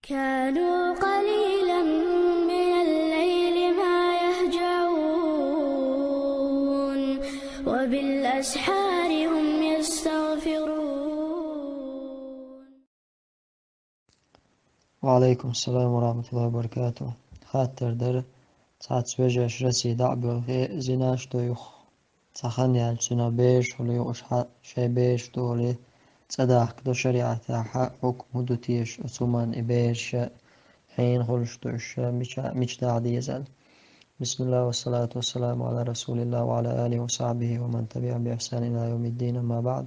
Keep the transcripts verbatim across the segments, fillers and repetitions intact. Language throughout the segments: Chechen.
كانوا قليلا من الليل ما يهجعون، وبالأسحار هم يستغفرون. وعليكم السلام ورحمة الله وبركاته. Хаттар дара: цхьацца вежарий Россе дӀа а боьлхе, зинаш до юха? Цхьа хан яьлча цуьнан бераш хуле, уьш хьа шайн бераш ду олий, цӀа дахка до шариӀатехь, хьукам хӀун ду теша оцу хӀуманна, и бераш хьенан хуьлуш ду уьш, мича, мича даха деза аьлла. بسم الله والصلاة والسلام على رسول الله وعلى آله وصحبه ومن تبعهم بإحسان إلى يوم الدين، أما بعد.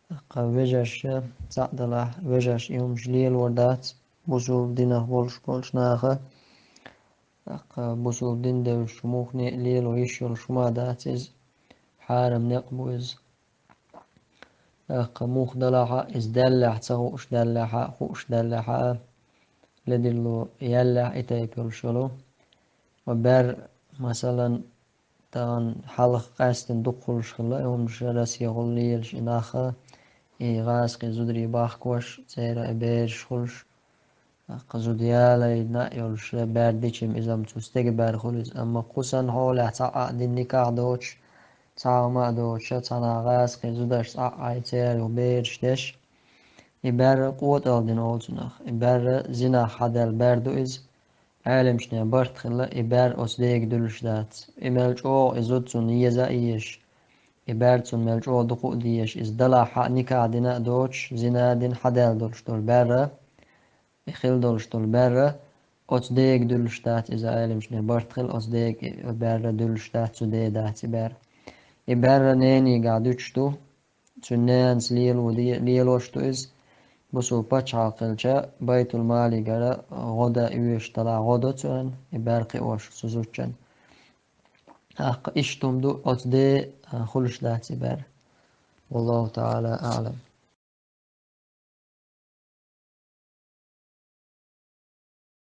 ТӀаккха вежарша, цхьаъ делахь, вежарша и хӀумаш лелор дац бусулба динах болуш болчу наха. ТӀаккха бусулба дин девзаш муххале а лело йиш йолуш хӀума дац иза, хьарам некъ бу иза. ТӀаккха муха делахь а, иза даьллехь а, ца хууш даьллехь а, хууш даьллехь а, ледарло яьллехь а, и тайпа йолуш йолу. Ва бер, масалан, тахана хьалха къаьсттина дукха хуьлуш хилла и хӀумаш, Россехула лелаш и нах, и гӀазкхий зударий бахкош, церан и бераш хуьлуш, тӀаккха зуда ялайна а йолуш, бер дича-м иза-м цу стеган бер хуьлу иза. Амма кху санна хьолехь цхьа а дина никахь доцуш, цхьа а хӀума а доцуш, цхьана гӀазкхий зудашца а Ӏай, церан юха бераш деш, и бер къотӀалдина олу цунах, и бер зинах хьадаьлла бер ду иза. Ӏеламчунийн барт хилла, и бер оцу дега дуьллуш дац. И мел чӀогӀа и зуда цунна еза а езаш, и бер цунна мел чӀогӀа дукха а дезаш, иза далахь а, никахь дина а доцуш, зина а дина хьадаьлла долуш долу бер, и хила долуш долу бер, оцу дега дуьллуш дац иза, Ӏеламчунийн барт хилла, оцу дега и бер дуьллуш дац, цу ден дац и бер. И бер ненийгахь дуьтуш ду, цуьнан ненас лело де-, лелош ду иза. Бусулба пачхьалкх хилча, Байтул-Малигара гӀо дан оьшуш делахь, гӀо до цунна, и бер кхиош цу зудчун. ТӀаккха иштта хӀума ду, оцу ден, а, хуьлуш дац и бер. والله تعالى أعلم.